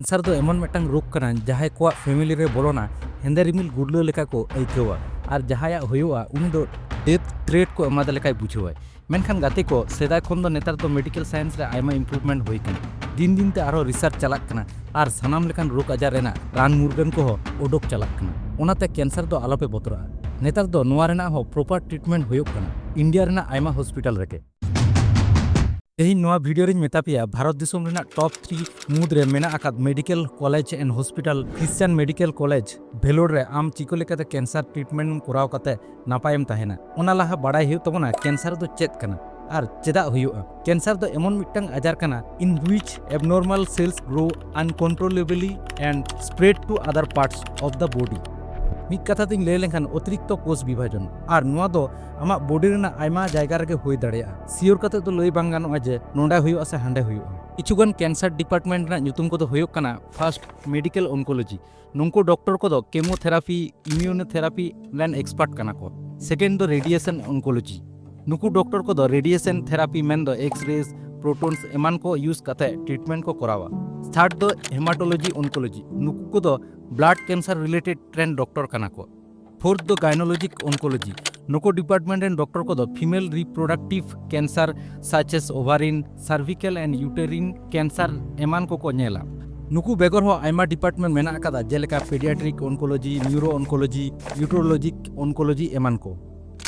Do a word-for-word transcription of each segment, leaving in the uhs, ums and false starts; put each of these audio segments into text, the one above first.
Cancer ᱫᱚ ᱮᱢᱚᱱ ᱢᱤᱫᱴᱟᱝ ᱨᱳᱜᱽ ᱠᱟᱱᱟ, ᱡᱟᱦᱟᱸᱭ ᱠᱚᱣᱟᱜ ᱯᱷᱮᱢᱤᱞᱤ ᱨᱮ ᱵᱚᱞᱚᱱᱟ, ᱦᱮᱸᱫᱮ ᱨᱤᱢᱤᱞ ᱜᱩᱨᱞᱟᱹ ᱞᱮᱠᱟ ᱠᱚ ᱟᱹᱭᱠᱟᱹᱣᱟ, ᱟᱨ ᱡᱟᱦᱟᱸᱭᱟᱜ ᱦᱩᱭᱩᱜᱼᱟ, ᱩᱱᱤ ᱫᱚ ᱰᱮᱛᱷ ᱛᱷᱨᱮᱴ ᱠᱚ ᱮᱢᱟᱫᱮ ᱞᱮᱠᱟᱭ ᱵᱩᱡᱷᱟᱹᱣᱟᱭ᱾ ᱢᱮᱱᱠᱷᱟᱱ ᱜᱟᱛᱮ ᱠᱚ, ᱥᱮᱫᱟᱭ ᱠᱷᱚᱱ ᱫᱚ ᱱᱮᱛᱟᱨ ᱫᱚ ᱢᱮᱰᱤᱠᱮᱞ ᱥᱟᱭᱮᱱᱥ ᱨᱮ ᱟᱭᱢᱟ ᱤᱢᱯᱨᱩᱵᱷᱢᱮᱱᱴ ᱦᱩᱭ ᱠᱟᱱᱟ᱾ ᱫᱤᱱ ᱫᱤᱱ ᱛᱮ ᱟᱨᱦᱚᱸ ᱨᱤᱥᱟᱨᱪ ᱪᱟᱞᱟᱜ ᱠᱟᱱᱟ ᱟᱨ ᱥᱟᱱᱟᱢ ᱞᱮᱠᱟᱱ ᱨᱳᱜᱽ ᱟᱡᱟᱨ ᱨᱮᱱᱟᱜ ᱨᱟᱱ ᱢᱩᱨᱜᱟᱹᱱ ᱠᱚᱦᱚᱸ ᱩᱰᱩᱠ ᱪᱟᱞᱟᱜ ᱠᱟᱱᱟ᱾ ᱚᱱᱟᱛᱮ ᱠᱮᱱᱥᱟᱨ ᱫᱚ ᱟᱞᱚᱯᱮ ᱵᱚᱛᱚᱨᱟᱜᱼᱟ᱾ ᱱᱮᱛᱟᱨ ᱫᱚ ᱱᱚᱣᱟ ᱨᱮᱱᱟᱜ ᱦᱚᱸ ᱯᱨᱚᱯᱟᱨ ᱴᱨᱤᱴᱢᱮᱱᱴ ᱦᱩᱭᱩᱜ ᱠᱟᱱᱟ ᱤᱱᱰᱤᱭᱟ ᱨᱮᱱᱟᱜ ᱟᱭᱢᱟ ᱦᱚᱥᱯᱤᱴᱟᱞ ᱨᱮᱜᱮ᱾ ᱛᱮᱦᱮᱧ ᱱᱚᱣᱟ ᱵᱷᱤᱰᱤᱭᱳ ᱨᱤᱧ ᱢᱮᱛᱟ ᱯᱮᱭᱟ ᱵᱷᱟᱨᱚᱛ ᱫᱤᱥᱚᱢ ᱨᱮᱱᱟᱜ ᱴᱚᱯ ᱛᱷᱨᱤ ᱢᱩᱫᱽ ᱨᱮ ᱢᱮᱱᱟᱜ ᱟᱠᱟᱫ medical college and hospital Christian medical college Vellore ᱨᱮ ᱟᱢ ᱪᱤᱠᱟᱹ ᱞᱮᱠᱟᱛᱮ ᱠᱮᱱᱥᱟᱨ ᱴᱨᱤᱴᱢᱮᱱᱴ ᱠᱚᱨᱟᱣ ᱠᱟᱛᱮ ᱱᱟᱯᱟᱭᱮᱢ ᱛᱟᱦᱮᱱᱟ᱾ ᱚᱱᱟ ᱞᱟᱦᱟ ᱵᱟᱲᱟᱭ ᱦᱩᱭᱩᱜ ᱛᱟᱵᱚᱱᱟ ᱠᱮᱱᱥᱟᱨ ᱫᱚ ᱪᱮᱫ ᱠᱟᱱᱟ ᱟᱨ ᱪᱮᱫᱟᱜ ᱦᱩᱭᱩᱜᱼᱟ᱾ ᱠᱮᱱᱥᱟᱨ ᱫᱚ ᱮᱢᱚᱱ ᱢᱤᱫᱴᱟᱝ ᱟᱡᱟᱨ ᱠᱟᱱᱟ in which abnormal cells grow uncontrollably and spread to other parts of the body᱾ ᱢᱤᱫ ᱠᱟᱛᱷᱟ ᱛᱤᱧ ᱞᱟᱹᱭ ᱞᱮᱱᱠᱷᱟᱱ ᱚᱛᱤᱨᱤᱠᱛᱚ ᱠᱳᱥ ᱵᱤᱵᱷᱟᱡᱚᱱ, ᱟᱨ ᱱᱚᱣᱟ ᱫᱚ ᱟᱢᱟᱜ ᱵᱚᱰᱤ ᱨᱮᱱᱟᱜ ᱟᱭᱢᱟ ᱡᱟᱭᱜᱟ ᱨᱮᱜᱮ ᱦᱩᱭ ᱫᱟᱲᱮᱭᱟᱜᱼᱟ᱾ ᱥᱤᱭᱳᱨ ᱠᱟᱛᱮ ᱫᱚ ᱞᱟᱹᱭ ᱵᱟᱝ ᱜᱟᱱᱚᱜᱼᱟ ᱡᱮ ᱱᱚᱰᱮ ᱦᱩᱭᱩᱜᱼᱟ ᱥᱮ ᱦᱟᱸᱰᱮ ᱦᱩᱭᱩᱜᱼᱟ᱾ ᱠᱤᱪᱷᱩᱜᱟᱱ ᱠᱮᱱᱥᱟᱨ ᱰᱤᱯᱟᱨᱴᱢᱮᱱᱴ ᱨᱮᱱᱟᱜ ᱧᱩᱛᱩᱢ ᱠᱚᱫᱚ ᱦᱩᱭᱩᱜ ᱠᱟᱱᱟ, ᱯᱷᱟᱨᱥᱴ, ᱢᱮᱰᱤᱠᱮᱞ ᱚᱱᱠᱳᱞᱚᱡᱤ᱾ ᱱᱩᱠᱩ ᱰᱚᱠᱴᱚᱨ ᱠᱚᱫᱚ ᱠᱮᱢᱳᱛᱷᱮᱨᱟᱯᱤ, ᱤᱢᱤᱭᱩᱱᱳᱛᱷᱮᱨᱟᱯᱤ ᱨᱮᱱ ᱮᱠᱥᱯᱟᱨᱴ ᱠᱟᱱᱟ ᱠᱚ᱾ ᱥᱮᱠᱮᱱᱰ ᱫᱚ ᱨᱮᱰᱤᱭᱮᱥᱚᱱ ᱚᱱᱠᱳᱞᱚᱡᱤ᱾ ᱱᱩᱠᱩ ᱰᱚᱠᱴᱚᱨ ᱠᱚᱫᱚ ᱨᱮᱰᱤᱭᱮᱥᱚᱱ ᱛᱷᱮᱨᱟᱯᱤ ᱢᱮᱱᱫᱚ ᱮᱠᱥᱨᱮᱥ, ᱯᱨᱳᱴᱚᱱᱥ ᱮᱢᱟᱱ ᱠᱚ ᱤᱭᱩᱡᱽ ᱠᱟᱛᱮ ᱴᱨᱤᱴᱢᱮᱱᱴ ᱠᱚ ᱠᱚᱨᱟᱣᱟ᱾ ᱛᱷᱟᱨᱰ ᱫᱚ ᱦᱮᱢᱟᱴᱳᱞᱚᱡᱤ ᱚᱱᱠᱳᱞᱚᱡᱤ᱾ ᱱᱩᱠᱩ ᱠᱚᱫᱚ ᱵᱞᱟᱰ ᱠᱮᱱᱥᱟᱨ ᱨᱤᱞᱮᱴᱮᱰ ᱨᱮᱱ ᱰᱚᱠᱴᱚᱨ ᱠᱟᱱᱟ ᱠᱚ᱾ ᱯᱷᱳᱨᱛᱷ ᱫᱚ ᱜᱟᱭᱱᱳᱞᱚᱡᱤᱠ ᱚᱱᱠᱳᱞᱚᱡᱤ᱾ ᱱᱩᱠᱩ ᱰᱤᱯᱟᱨᱴᱢᱮᱱᱴ ᱨᱮᱱ ᱰᱚᱠᱴᱚᱨ ᱠᱚᱫᱚ female reproductive cancer such as ovarian, cervical and uterine cancer ᱮᱢᱟᱱ ᱠᱚᱠᱚ ᱧᱮᱞᱟ᱾ ᱱᱩᱠᱩ ᱵᱮᱜᱚᱨ ᱦᱚᱸ ᱟᱭᱢᱟ ᱰᱤᱯᱟᱨᱴᱢᱮᱱᱴ ᱢᱮᱱᱟᱜ ᱟᱠᱟᱫᱟ, ᱡᱮᱞᱮᱠᱟ ᱯᱮᱰᱤᱭᱟᱴᱨᱤᱠ ᱚᱱᱠᱳᱞᱚᱡᱤ, ᱱᱤᱭᱩᱨᱳ ᱚᱱᱠᱳᱞᱚᱡᱤ, ᱤᱭᱩᱴᱨᱳᱞᱚᱡᱤᱠ ᱚᱱᱠᱳᱞᱚᱡᱤ ᱮᱢᱟᱱ ᱠᱚ᱾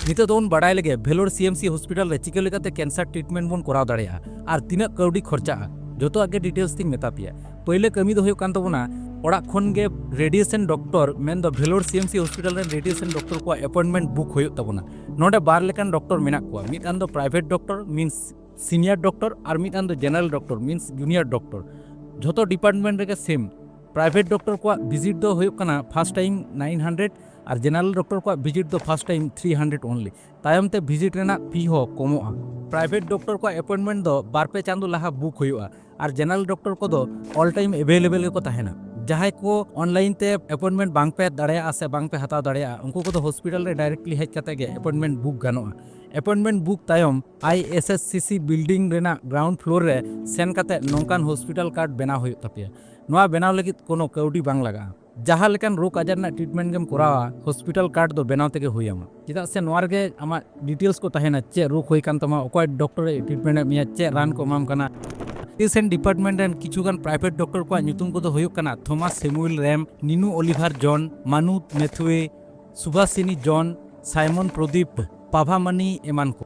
ᱱᱤᱛᱚᱜ ᱫᱚᱵᱚᱱ ᱵᱟᱲᱟᱭ ᱞᱮᱜᱮ ᱵᱷᱮᱞᱳᱨ ᱥᱤ ᱮᱢ ᱥᱤ ᱦᱚᱥᱯᱤᱴᱟᱞ ᱨᱮ ᱪᱤᱠᱟᱹ ᱞᱮᱠᱟᱛᱮ ᱠᱮᱱᱥᱟᱨ ᱴᱨᱤᱴᱢᱮᱱᱴ ᱵᱚᱱ ᱠᱚᱨᱟᱣ ᱫᱟᱲᱮᱭᱟᱜᱼᱟ ᱟᱨ ᱛᱤᱱᱟᱹᱜ ᱠᱟᱹᱣᱰᱤ ᱠᱷᱚᱨᱪᱟᱜᱼᱟ, ᱡᱚᱛᱚᱣᱟᱜ ᱜᱮ ᱰᱤᱴᱮᱞᱥ ᱛᱤᱧ ᱢᱮᱛᱟ ᱯᱮᱭᱟ᱾ ᱯᱟᱹᱭᱞᱟᱹ ᱠᱟᱹᱢᱤ ᱫᱚ ᱦᱩᱭᱩᱜ ᱠᱟᱱ ᱛᱟᱵᱚᱱᱟ ᱚᱲᱟᱜ ᱠᱷᱚᱱ ᱜᱮ ᱨᱮᱰᱤᱭᱮᱥᱚᱱ ᱰᱚᱠᱴᱚᱨ, ᱢᱮᱱᱫᱚ ᱵᱷᱮᱞᱳᱨ ᱥᱤ ᱮᱢ ᱥᱤ ᱦᱚᱥᱯᱤᱴᱟᱞ ᱨᱮᱱ ᱨᱮᱰᱤᱭᱮᱥᱚᱱ ᱰᱚᱠᱴᱚᱨ ᱠᱚᱣᱟᱜ ᱮᱯᱚᱭᱮᱱᱴᱢᱮᱱᱴ ᱵᱩᱠ ᱦᱩᱭᱩᱜ ᱛᱟᱵᱚᱱᱟ᱾ ᱱᱚᱰᱮ ᱵᱟᱨ ᱞᱮᱠᱟᱱ ᱰᱚᱠᱴᱚᱨ ᱢᱮᱱᱟᱜ ᱠᱚᱣᱟ, ᱢᱤᱫᱴᱟᱝ ᱫᱚ private doctor, means senior doctor, ᱟᱨ ᱢᱤᱫᱴᱟᱝ ᱫᱚ general doctor, means junior doctor. ᱡᱷᱚᱛᱚ ᱰᱤᱯᱟᱨᱴᱢᱮᱱᱴ ᱨᱮᱜᱮ ᱥᱮᱢ᱾ ᱯᱨᱟᱭᱵᱷᱮᱴ ᱰᱚᱠᱴᱚᱨ ᱠᱚᱣᱟᱜ ᱵᱷᱤᱡᱤᱴ ᱫᱚ ᱦᱩᱭᱩᱜ ᱠᱟᱱᱟ ᱯᱷᱟᱨᱥᱴ ᱴᱟᱭᱤᱢ ᱱᱟᱭᱤᱱ ᱦᱟᱱᱰᱨᱮᱰ ᱟᱨ ᱡᱮᱱᱟᱨᱮᱞ ᱰᱚᱠᱴᱚᱨ ᱠᱚᱣᱟᱜ ᱵᱷᱤᱡᱤᱴ ᱫᱚ first time three hundred only. ᱛᱟᱭᱚᱢ ᱛᱮ ᱵᱷᱤᱡᱤᱴ ᱨᱮᱱᱟᱜ ᱯᱷᱤ ᱦᱚᱸ ᱠᱚᱢᱚᱜᱼᱟ᱾ ᱯᱨᱟᱭᱵᱷᱮᱴ ᱰᱚᱠᱴᱚᱨ ᱠᱚᱣᱟᱜ ᱮᱯᱚᱭᱮᱱᱴᱢᱮᱱᱴ ᱫᱚ ᱵᱟᱨ ᱯᱮ ᱪᱟᱸᱫᱳ ᱞᱟᱦᱟ ᱵᱩᱠ ᱦᱩᱭᱩᱜᱼᱟ ᱟᱨ ᱡᱮᱱᱟᱨᱮᱞ ᱰᱚᱠᱴᱚᱨ ᱠᱚᱫᱚ ᱚᱞ ᱴᱟᱭᱤᱢ ᱮᱵᱮᱞᱮᱵᱮᱞ ᱜᱮᱠᱚ ᱛᱟᱦᱮᱱᱟ᱾ ᱡᱟᱦᱟᱸᱭ ᱠᱚ ᱚᱱᱞᱟᱭᱤᱱ ᱛᱮ ᱮᱯᱚᱭᱮᱱᱴᱢᱮᱱᱴ ᱵᱟᱝ ᱯᱮ ᱫᱟᱲᱮᱭᱟᱜᱼᱟ ᱥᱮ ᱵᱟᱝ ᱯᱮ ᱦᱟᱛᱟᱣ ᱫᱟᱲᱮᱭᱟᱜᱼᱟ, ᱩᱱᱠᱩ ᱠᱚᱫᱚ ᱦᱚᱥᱯᱤᱴᱟᱞ ᱨᱮ ᱰᱟᱭᱨᱮᱠᱴᱞᱤ ᱦᱮᱡ ᱠᱟᱛᱮ ᱜᱮ ᱮᱯᱚᱭᱮᱱᱴᱢᱮᱱᱴ ᱵᱩᱠ ᱜᱟᱱᱚᱜᱼᱟ᱾ ᱮᱯᱚᱭᱮᱱᱴᱢᱮᱱᱴ ᱵᱩᱠ ᱛᱟᱭᱚᱢ I S S C C building ᱨᱮᱱᱟᱜ ᱜᱨᱟᱣᱩᱱᱰ ᱯᱷᱞᱳᱨ ᱨᱮ ᱥᱮᱱ ᱠᱟᱛᱮ ᱱᱚᱝᱠᱟᱱ ᱦᱚᱥᱯᱤᱴᱟᱞ ᱠᱟᱨᱰ ᱵᱮᱱᱟᱣ ᱦᱩᱭᱩᱜ ᱛᱟᱯᱮᱭᱟ᱾ ᱱᱚᱣᱟ ᱵᱮᱱᱟᱣ ᱞᱟᱹᱜᱤᱫ ᱠᱳᱱᱳ ᱠᱟᱹᱣᱰᱤ ᱵᱟᱝ ᱞᱟᱜᱟᱜᱼᱟ᱾ ᱡᱟᱦᱟᱸ ᱞᱮᱠᱟᱱ ᱨᱳᱜᱽ ᱟᱡᱟᱨ ᱨᱮᱱᱟᱜ ᱴᱨᱤᱴᱢᱮᱱᱴ ᱜᱮᱢ ᱠᱚᱨᱟᱣᱟ, ᱦᱚᱥᱯᱤᱴᱟᱞ ᱠᱟᱨᱰ ᱫᱚ ᱵᱮᱱᱟᱣ ᱛᱮᱜᱮ ᱦᱩᱭ ᱟᱢᱟ, ᱪᱮᱫᱟᱜ ᱥᱮ ᱱᱚᱣᱟ ᱨᱮᱜᱮ ᱟᱢᱟᱜ ᱰᱤᱴᱮᱞᱥ ᱠᱚ ᱛᱟᱦᱮᱱᱟ, ᱪᱮᱫ ᱨᱳᱜᱽ ᱦᱩᱭ ᱠᱟᱱ ᱛᱟᱢᱟ, ᱚᱠᱚᱭ ᱰᱚᱠᱴᱚᱨ ᱮ ᱴᱨᱤᱴᱢᱮᱱᱴ ᱮᱫ ᱢᱮᱭᱟ, ᱪᱮᱫ ᱨᱟᱱ ᱠᱚ ᱮᱢᱟᱢ ᱠᱟᱱᱟ᱾ ᱨᱮᱰᱤᱭᱮᱥᱚᱱ ᱰᱤᱯᱟᱨᱴᱢᱮᱱᱴ ᱨᱮᱱ ᱠᱤᱪᱷᱩᱜᱟᱱ ᱯᱨᱟᱭᱵᱷᱮᱴ ᱰᱚᱠᱴᱚᱨ ᱠᱚᱣᱟᱜ ᱧᱩᱛᱩᱢ ᱠᱚᱫᱚ ᱦᱩᱭᱩᱜ ᱠᱟᱱᱟ ᱛᱷᱚᱢᱟᱥ ᱥᱮᱢᱩᱭᱮᱞ ᱨᱮᱢ, ᱱᱤᱱᱩ ᱚᱞᱤᱵᱷᱟᱨ ᱡᱚᱱ, ᱢᱟᱱᱩ ᱢᱮᱛᱷᱩᱭᱮ, ᱥᱩᱵᱷᱟᱥᱤᱱᱤ ᱡᱚᱱ, ᱥᱟᱭᱢᱚᱱ ᱯᱨᱚᱫᱤᱯ, ᱯᱟᱵᱷᱟᱢᱟᱱᱤ ᱮᱢᱟᱱ ᱠᱚ᱾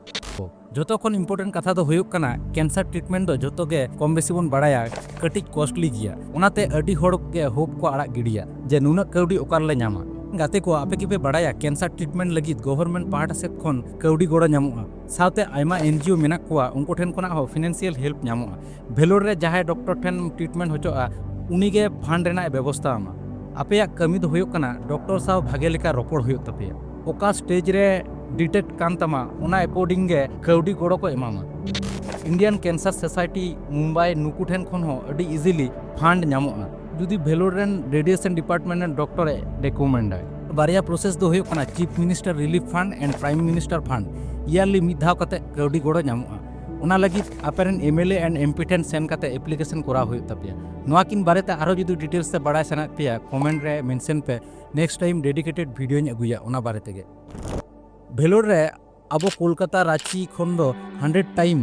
ᱡᱚᱛᱚ ᱠᱷᱚᱱ ᱤᱢᱯᱚᱨᱴᱮᱱᱴ ᱠᱟᱛᱷᱟ ᱫᱚ ᱦᱩᱭᱩᱜ ᱠᱟᱱᱟ, ᱠᱮᱱᱥᱟᱨ ᱴᱨᱤᱴᱢᱮᱱᱴ ᱫᱚ ᱡᱚᱛᱚ ᱜᱮ ᱠᱚᱢ ᱵᱮᱥᱤ ᱵᱚᱱ ᱵᱟᱲᱟᱭᱟ, ᱠᱟᱹᱴᱤᱡ ᱠᱚᱥᱴᱞᱤ ᱜᱮᱭᱟ᱾ ᱚᱱᱟᱛᱮ ᱟᱹᱰᱤ ᱦᱚᱲ ᱜᱮ ᱦᱳᱯ ᱠᱚ ᱟᱲᱟᱜ ᱜᱤᱰᱤᱭᱟ ᱡᱮ ᱱᱩᱱᱟᱹᱜ ᱠᱟᱹᱣᱰᱤ ᱚᱠᱟ ᱨᱮᱞᱮ ᱧᱟᱢᱟ᱾ ᱜᱟᱛᱮ ᱠᱚ, ᱟᱯᱮ ᱠᱤᱯᱮ ᱵᱟᱲᱟᱭᱟ ᱠᱮᱱᱥᱟᱨ ᱴᱨᱤᱴᱢᱮᱱᱴ ᱞᱟᱹᱜᱤᱫ ᱜᱚᱵᱷᱚᱨᱢᱮᱱᱴ ᱯᱟᱦᱴᱟ ᱥᱮᱫ ᱠᱷᱚᱱ ᱠᱟᱹᱣᱰᱤ ᱜᱚᱲᱚ ᱧᱟᱢᱚᱜᱼᱟ? ᱥᱟᱶᱛᱮ ᱟᱭᱢᱟ ᱮᱱ ᱡᱤ ᱳ ᱢᱮᱱᱟᱜ ᱠᱚᱣᱟ, ᱩᱱᱠᱩ ᱴᱷᱮᱱ ᱠᱷᱚᱱᱟᱜ ᱦᱚᱸ ᱯᱷᱤᱱᱟᱱᱥᱤᱭᱟᱞ ᱦᱮᱞᱯ ᱧᱟᱢᱚᱜᱼᱟ᱾ ᱵᱷᱮᱞᱳᱨ ᱨᱮ ᱡᱟᱦᱟᱸᱭ ᱰᱚᱠᱴᱚᱨ ᱴᱷᱮᱱ ᱴᱨᱤᱴᱢᱮᱱᱴ ᱦᱚᱪᱚᱜᱼᱟ, ᱩᱱᱤᱜᱮ ᱯᱷᱟᱱᱰ ᱨᱮᱱᱟᱜ ᱮ ᱵᱮᱵᱚᱥᱛᱟ ᱟᱢᱟ᱾ ᱟᱯᱮᱭᱟᱜ ᱠᱟᱹᱢᱤ ᱫᱚ ᱦᱩᱭᱩᱜ ᱠᱟᱱᱟ ᱰᱚᱠᱴᱚᱨ ᱥᱟᱶ ᱵᱷᱟᱜᱮ ᱞᱮᱠᱟ ᱨᱚᱯᱚᱲ ᱦᱩᱭᱩᱜ ᱛᱟᱯᱮᱭᱟ᱾ ᱚᱠᱟ ᱥᱴᱮᱡᱽ ᱨᱮ ᱰᱤᱴᱮᱠᱴ ᱠᱟᱱ ᱛᱟᱢᱟ, ᱚᱱᱟ ᱮᱠᱚᱨᱰᱤᱝ ᱜᱮ ᱠᱟᱹᱣᱰᱤ ᱜᱚᱲᱚ ᱠᱚ ᱮᱢᱟᱢᱟ᱾ ᱤᱱᱰᱤᱭᱟᱱ ᱠᱮᱱᱥᱟᱨ ᱥᱳᱥᱟᱭᱴᱤ ᱢᱩᱢᱵᱟᱭ, ᱱᱩᱠᱩ ᱴᱷᱮᱱ ᱠᱷᱚᱱ ᱦᱚᱸ ᱟᱹᱰᱤ ᱤᱡᱤᱞᱤ ᱯᱷᱟᱱᱰ ᱧᱟᱢᱚᱜᱼᱟ᱾ ᱡᱩᱫᱤ ᱵᱷᱮᱞᱳᱨ ᱨᱮᱱ ᱨᱮᱰᱤᱭᱮᱥᱚᱱ ᱰᱤᱯᱟᱨᱴᱢᱮᱱᱴ ᱨᱮᱱ ᱰᱚᱠᱴᱚᱨ ᱮ ᱨᱮᱠᱚᱢᱮᱱᱰᱟᱭ᱾ ᱵᱟᱨᱭᱟ ᱯᱨᱚᱥᱮᱥ ᱫᱚ ᱦᱩᱭᱩᱜ ᱠᱟᱱᱟ chief minister relief fund and prime minister fund. Early ᱢᱤᱫ ᱫᱷᱟᱣ ᱠᱟᱛᱮ ᱠᱟᱹᱣᱰᱤ ᱜᱚᱲᱚ ᱧᱟᱢᱚᱜᱼᱟ᱾ ᱚᱱᱟ ᱞᱟᱹᱜᱤᱫ ᱟᱯᱮᱨᱮᱱ M L A and M P ᱴᱷᱮᱱ ᱥᱮᱱ ᱠᱟᱛᱮ ᱮᱯᱞᱤᱠᱮᱥᱚᱱ ᱠᱚᱨᱟᱣ ᱦᱩᱭᱩᱜ ᱛᱟᱯᱮᱭᱟ᱾ ᱱᱚᱣᱟ ᱠᱤᱱ ᱵᱟᱨᱮᱛᱮ ᱟᱨᱦᱚᱸ ᱡᱩᱫᱤ ᱰᱤᱴᱮᱞᱥ ᱛᱮ ᱵᱟᱲᱟᱭ ᱥᱟᱱᱟᱭᱮᱫ ᱯᱮᱭᱟ, ᱠᱚᱢᱮᱱᱴ ᱨᱮ ᱢᱮᱱᱥᱮᱱ ᱯᱮ, ᱱᱮᱠᱥᱴ ᱴᱟᱭᱤᱢ ᱰᱮᱰᱤᱠᱮᱴᱮᱰ ᱵᱷᱤᱰᱤᱭᱳᱧ ᱟᱹᱜᱩᱭᱟ ᱚᱱᱟ ᱵᱟᱨᱮ ᱛᱮᱜᱮ᱾ ᱵᱷᱮᱞᱳᱨ ᱨᱮ ᱟᱵᱚ ᱠᱳᱞᱠᱟᱛᱟ, ᱨᱟᱸᱪᱤ ᱠᱷᱚᱱ ᱫᱚ ᱦᱟᱱᱰᱨᱮᱰ ᱴᱟᱭᱤᱢ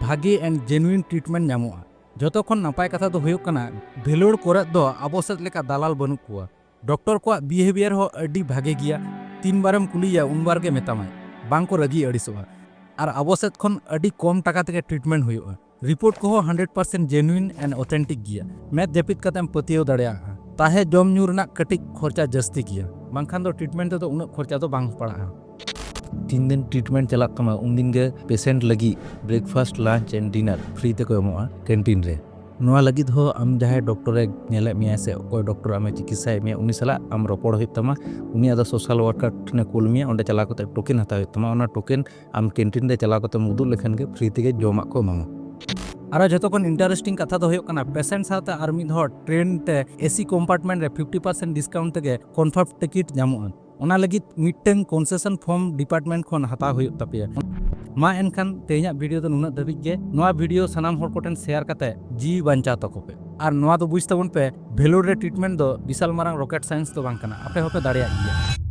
ᱵᱷᱟᱜᱮ ᱮᱱᱰ ᱡᱮᱱᱩᱭᱤᱱ ᱴᱨᱤᱴᱢᱮᱱᱴ ᱧᱟᱢᱚᱜᱼᱟ᱾ ᱡᱚᱛᱚ ᱠᱷᱚᱱ ᱱᱟᱯᱟᱭ ᱠᱟᱛᱷᱟ ᱫᱚ ᱦᱩᱭᱩᱜ ᱠᱟᱱᱟ, ᱵᱷᱮᱞᱳᱨ ᱠᱚᱨᱮ ᱫᱚ ᱟᱵᱚ ᱥᱮᱫ ᱞᱮᱠᱟ ᱫᱟᱞᱟᱞ ᱵᱟᱹᱱᱩᱜ ᱠᱚᱣᱟ᱾ ᱰᱚᱠᱴᱚᱨ ᱠᱚᱣᱟᱜ ᱵᱤᱦᱮᱵᱤᱭᱟᱨ ᱦᱚᱸ ᱟᱹᱰᱤ ᱵᱷᱟᱜᱮ ᱜᱮᱭᱟ᱾ ᱛᱤᱱ ᱵᱟᱨᱮᱢ ᱠᱩᱞᱤᱭᱮᱭᱟ, ᱩᱱ ᱵᱟᱨ ᱜᱮ ᱢᱮᱛᱟᱢᱟᱭ, ᱵᱟᱝ ᱠᱚ ᱨᱟᱹᱜᱤ ᱟᱹᱲᱤᱥᱚᱜᱼᱟ᱾ ᱟᱨ ᱟᱵᱚ ᱥᱮᱫ ᱠᱷᱚᱱ ᱟᱹᱰᱤ ᱠᱚᱢ ᱴᱟᱠᱟ ᱛᱮᱜᱮ ᱴᱨᱤᱴᱢᱮᱱᱴ ᱦᱩᱭᱩᱜᱼᱟ᱾ ᱨᱤᱯᱳᱨᱴ ᱠᱚᱦᱚᱸ ᱦᱟᱱᱰᱨᱮᱰ ᱯᱟᱨᱥᱮᱱᱴ ᱡᱮᱱᱩᱭᱤᱱ ᱮᱱᱰ ᱚᱛᱷᱮᱱᱴᱤᱠ ᱜᱮᱭᱟ᱾ ᱢᱮᱫ ᱡᱟᱹᱯᱤᱫ ᱠᱟᱛᱮᱢ ᱯᱟᱹᱛᱭᱟᱹᱣ ᱫᱟᱲᱮᱭᱟᱜᱼᱟ᱾ ᱛᱟᱦᱮᱸ ᱡᱚᱢ ᱧᱩ ᱨᱮᱱᱟᱜ ᱠᱟᱹᱴᱤᱡ ᱠᱷᱚᱨᱪᱟ ᱡᱟᱹᱥᱛᱤ ᱜᱮᱭᱟ, ᱵᱟᱝᱠᱷᱟᱱ ᱫᱚ ᱴᱨᱤᱴᱢᱮᱱᱴ ᱛᱮᱫᱚ ᱩᱱᱟᱹᱜ ᱠᱷᱚᱨᱪᱟ ᱫᱚ ᱵᱟᱝ ᱯᱟᱲᱟᱜᱼᱟ᱾ ᱛᱤᱱ ᱫᱤᱱ ᱴᱨᱤᱴᱢᱮᱱᱴ ᱪᱟᱞᱟᱜ ᱛᱟᱢᱟ, ᱩᱱᱫᱤᱱ ᱜᱮ ᱯᱮᱥᱮᱱᱴ ᱞᱟᱹᱜᱤᱫ breakfast, lunch and dinner free ᱛᱮᱠᱚ ᱮᱢᱚᱜᱼᱟ ᱠᱮᱱᱴᱤᱱ ᱨᱮ᱾ ᱱᱚᱣᱟ ᱞᱟᱹᱜᱤᱫ ᱦᱚᱸ ᱟᱢ ᱡᱟᱦᱟᱸᱭ ᱰᱚᱠᱴᱚᱨᱮ ᱧᱮᱞᱮᱫ ᱢᱮᱭᱟ ᱥᱮ ᱚᱠᱚᱭ ᱰᱚᱠᱴᱚᱨ ᱟᱢᱮ ᱪᱤᱠᱤᱛᱥᱟᱭᱮᱫ ᱢᱮᱭᱟ, ᱩᱱᱤ ᱥᱟᱞᱟᱜ ᱟᱢ ᱨᱚᱯᱚᱲ ᱦᱩᱭᱩᱜ ᱛᱟᱢᱟ᱾ ᱩᱱᱤ ᱟᱫᱚ ᱥᱳᱥᱟᱞ ᱣᱟᱨᱠᱟᱨ ᱴᱷᱮᱱᱮ ᱠᱩᱞ ᱢᱮᱭᱟ, ᱚᱸᱰᱮ ᱪᱟᱞᱟᱣ ᱠᱟᱛᱮ ᱴᱳᱠᱮᱱ ᱦᱟᱛᱟᱣ ᱦᱩᱭᱩᱜ ᱛᱟᱢᱟ᱾ ᱚᱱᱟ ᱴᱳᱠᱮᱱ ᱟᱢ ᱠᱮᱱᱴᱤᱱ ᱨᱮ ᱪᱟᱞᱟᱣ ᱠᱟᱛᱮᱢ ᱩᱫᱩᱜ ᱞᱮᱠᱷᱟᱱ ᱜᱮ ᱯᱷᱨᱤ ᱛᱮᱜᱮ ᱡᱚᱢᱟᱜ ᱠᱚ ᱮᱢᱟᱢᱟ᱾ ᱟᱨᱚ ᱡᱷᱚᱛᱚ ᱠᱷᱚᱱ ᱤᱱᱴᱟᱨᱮᱥᱴᱤᱝ ᱠᱟᱛᱷᱟ ᱫᱚ ᱦᱩᱭᱩᱜ ᱠᱟᱱᱟ, ᱯᱮᱥᱮᱱᱴ ᱥᱟᱶᱛᱮ ᱟᱨ ᱢᱤᱫ ᱦᱚᱲ ᱴᱨᱮᱱ ᱛᱮ ᱮ ᱥᱤ ᱠᱚᱢᱯᱟᱨᱴᱢᱮᱱᱴ ᱨᱮ ᱯᱷᱤᱯᱴᱤ ᱯᱟᱨᱥᱮᱱᱴ ᱰᱤᱥᱠᱟᱣᱩᱱᱴ ᱛᱮᱜᱮ ᱠᱚᱱᱯᱷᱟᱨᱢ ᱴᱤᱠᱤᱴ ᱧᱟᱢᱚᱜᱼᱟ᱾ ᱚᱱᱟ ᱞᱟᱹᱜᱤᱫ ᱢᱤᱫᱴᱟᱝ ᱠᱚᱱᱥᱮᱥᱚᱱ ᱯᱷᱚᱨᱢ ᱰᱤᱯᱟᱨᱴᱢᱮᱱᱴ ᱠᱷᱚᱱ ᱦᱟᱛᱟᱣ ᱦᱩᱭᱩᱜ ᱛᱟᱯᱮᱭᱟ᱾ ᱢᱟ ᱮᱱᱠᱷᱟᱱ ᱛᱮᱦᱮᱧᱟᱜ ᱵᱷᱤᱰᱤᱭᱳ ᱫᱚ ᱱᱩᱱᱟᱹᱜ ᱫᱷᱟᱹᱵᱤᱡ ᱜᱮ᱾ ᱱᱚᱣᱟ ᱵᱷᱤᱰᱤᱭᱳ ᱥᱟᱱᱟᱢ ᱦᱚᱲ ᱠᱚᱴᱷᱮᱱ ᱥᱮᱭᱟᱨ ᱠᱟᱛᱮ ᱡᱤᱣᱤ ᱵᱟᱧᱪᱟᱣ ᱛᱟᱠᱚ ᱯᱮ᱾ ᱟᱨ ᱱᱚᱣᱟ ᱫᱚ ᱵᱩᱡᱽ ᱛᱟᱵᱚᱱ ᱯᱮ, ᱵᱷᱮᱞᱳᱨ ᱨᱮ ᱴᱨᱤᱴᱢᱮᱱᱴ ᱫᱚ ᱵᱤᱥᱟᱞ ᱢᱟᱨᱟᱝ ᱨᱚᱠᱮᱴ ᱥᱟᱭᱮᱱᱥ ᱫᱚ ᱵᱟᱝ ᱠᱟᱱᱟ, ᱟᱯᱮ ᱦᱚᱸᱯᱮ ᱫᱟᱲᱮᱭᱟᱜ ᱜᱮᱭᱟ᱾